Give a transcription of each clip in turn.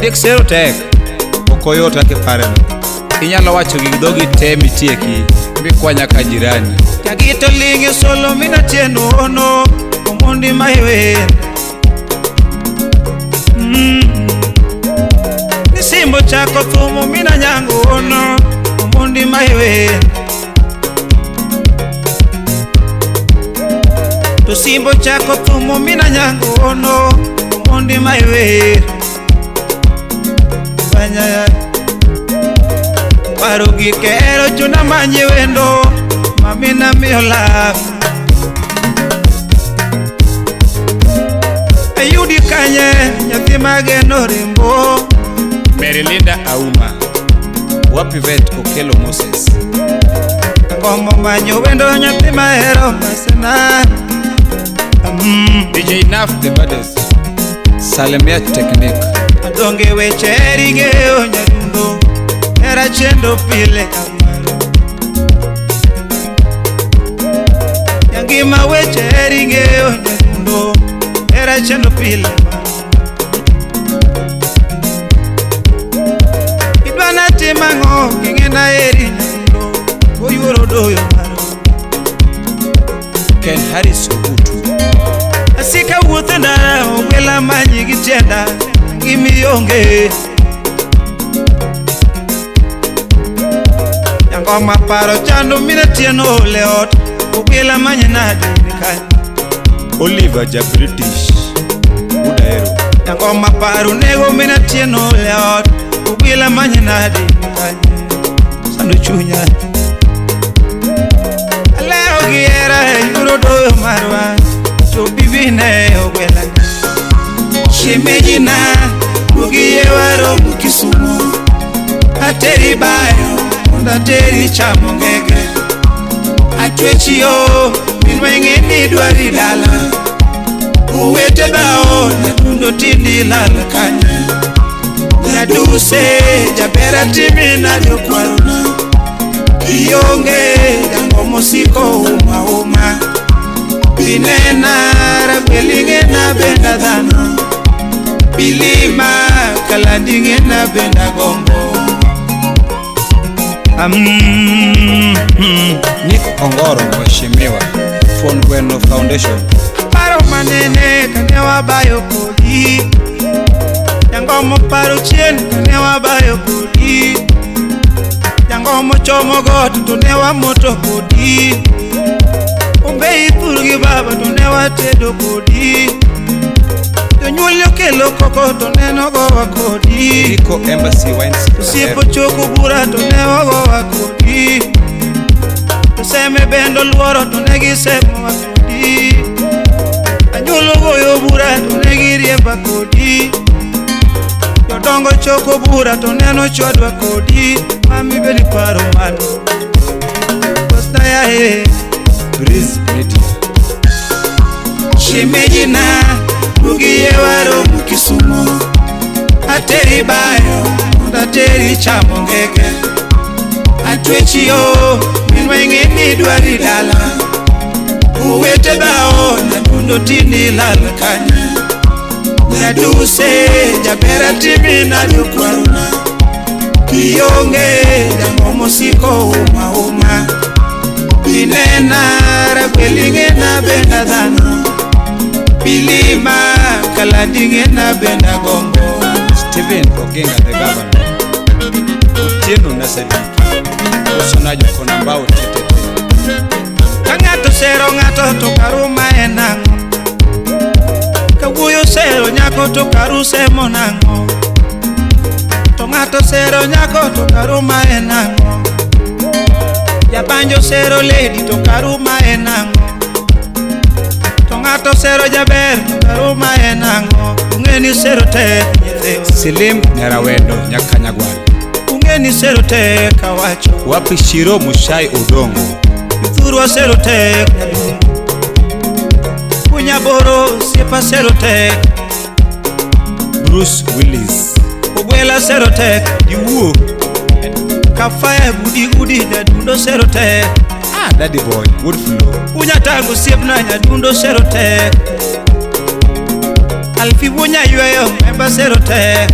Ndik sero tek, ok oyot kaka ipareno. Inyalo wacho gik dhogi te mitieki, mikwa nyaka jirani. Jagito lingi solo mina tieno ono omondi maiwe. Nisimbo chako thumo mina nyango ono omondi maiwe. To simbo chako thumo mina nyango ono omondi maiwe. Banya paro gikero chuna manye wendo mamina miola. Ayudi kanye nyathi mageno rimbo. Mary Linda Auma, Wapi Vet Okelo Moses. Agombo manyo wendo nyathi mahero masena. DJ Naf the baddest. Salemia Technique. Adonge weche ring'eyo nyadundo hera chendo pile kamaro. Nyangima weche ring'eyo nyadundo hera chendo pile maro. Idwana timo ang'o king'ena eri nyadundo oyuoro doyo maro. Ken Harris Ogutu. Asika wuotho e ndara ogwela manyi gi tienda gimionge. Nyangoma paro chando mine tieno ole ot ogwela manye nade ni kanyo. Oliver ja British. Budaero. Nyangoma paro nego mine tieno ole ot ogwela manye nade ni kanyo. Sando chunya aleo gi hera yuro doyo marwa to bibine ogwela. Shemejina ugiye waromo Kisumu ateri bayo mondo ateri chamo ngege. Atwechiyo minwa ing'e ni dwari dala owete dhao nyadundo tindi lal kanye. Nyaduse jaber atimi nade okwarona ionge jang'omo siko uma uma. Binena rabeling'ena benda dhano bilima kalanding'ena benda gombo. Nick Ongoro Mheshimiwa. Fon Gweno Foundation. Paro manene kane wabayo kodi. Nyangomo paro chien kane wabayo kodi. Nyangomo chomo got to ne wamoto kodi. Ombe ithur gi baba to ne watedo kodi. Jonyuol okelo koko to neno gowa kodi. Rico Embassy Wines. Osiepo choko bura to ne wagowa kodi. Oseme bendo luoro to ne gisemowa kodi. Anyuol ogoyo bura to ne giriemba kodi. Jodongo choko bura to neno chwadwa kodi. Mami bedi paro mano Kosna yae. Breeze Media. Shemejina ugiye waromo Kisumu ateri bayo mondo ateri chamo ngege. Atwechiyo minwa ing'e ni dwari dala owete dhao nyadundo tindi lal kanye. Nyaduse jaber atimi nade okwarona ionge jang'omo siko uma uma. Binena rabeling'ena benda dhano bilima kalanding'ena benda gombo. Steven Ogenga the governor. Otieno Nasadiki. Usonajo kona mbao tetete. Ka ng'ato sero ng'ato to karuma en ang'o? Ka wuoyi osero nyako to karu semo nang'o? To ng'ato sero nyako to karuma en ang'o? Jabanjo sero lady to karuma en ang'o? To ng'ato sero jaber to karuma en ang'o? Ung'e ni sero tek nyithiwa. Selim Nyarawendo Nyakanyagwal. Ung'e ni sero tek awacho. Wapi Shiro Mushai Odongo. Jothurwa sero tek. Punyaboro osiepa sero tek. Bruce Willis. Ogwela sero tek. Diwuo. Kafaya gudi gudi nyadundo sero tek. Ah, daddy boy, good flow. Unyatango osiepna nyadundo sero tek. Alfi wuonya yweyo memba sero tek.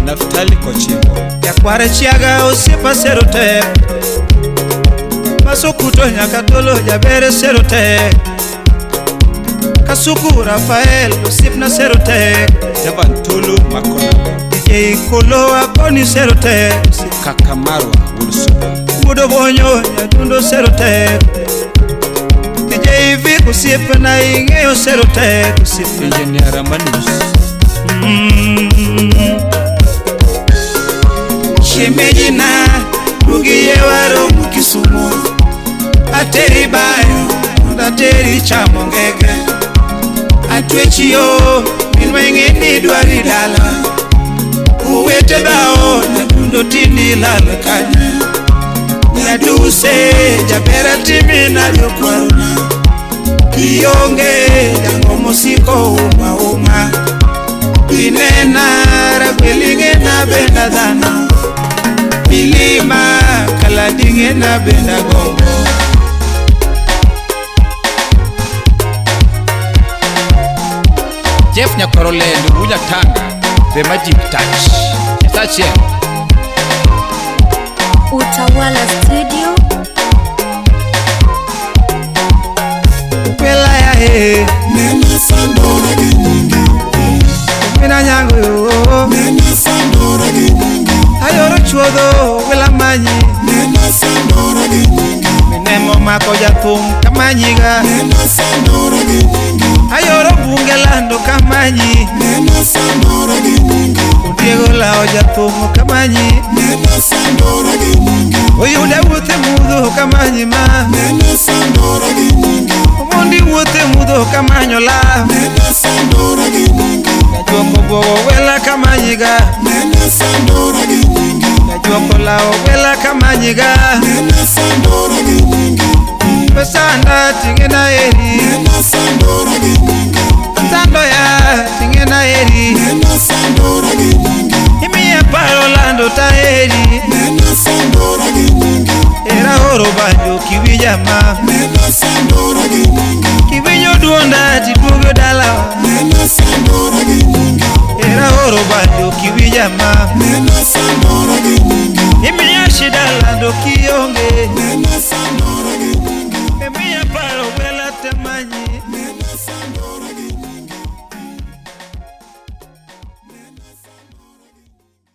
Naftali Kochimbo. Jakwar chiaga osiepa sero tek. Masukuto nyaka tolo jaber sero tek. Kasuku Rafael osiepna sero tek. Javan Tulu Makonaba. DJ Kolo akoni sero tek. Kaka Marwa Wuod Suba. Wuod Bonyo nyadundo sero tek. DJ Vic osiepna ing'eyo sero tek osiepna. Engineer Ramanus. Shemeji na rugiye waromo Kisumu. Ateri bayo mondo ateri chamo ngege. Atwechiyo minwa ing'e ni dwari dala. Uwete bao nyadundo tindi lal kanye. Nyaduse jabera timi nado kwaruna. Kionge jang'omo siko uma uma. Inena ragweling'e na benda dhano. Milima kalading'e na benda gombo. Jeff Nyakorolendo Wunya Tanga. The Magic Touch. Nyasaye. Utawala Studio. Kwela ya he. Nena sandora gi nyingi. Mina nyango yo. Nena sandora gi nyingi. Ayoro chuodho wela manyi. Nena sandora gi nyingi. Minemo mako jathum kamanyiga. Nena sandora gi nyingi. Ayoro bunge lando kamanyi. Nena sandora gi nyingi. Otiego lao jathum kamanyi. Nena sandora gi nyingi. Oyuda wuothe mudho kamanyi ma. Nena sandora gi nyingi. Omondi wuothe mudho kamanyo la. Nena sandora gi nyingi. Jajuoko bwogo wela kamanyiga. Nena sandora gi nyingi. Jajuoko lao wela kamanyiga. Nena sandora gi nyingi. Pesanda ting'ena eri. Nena sandora gi nyingi. Sando ya ting'ena eri. Nena sandora gi nyingi. Imiya paro lando taeri. Nena sandora gi nyingi. Era oro banjo kiwinja ma. Nena sandora gi nyingi. Kiwinjo duonda tiduogo dalawa. Nena sandora gi nyingi. Era oro banjo kiwinja ma. Nena sandora gi nyingi. Imiya shida lando kionge. Nena sandora gi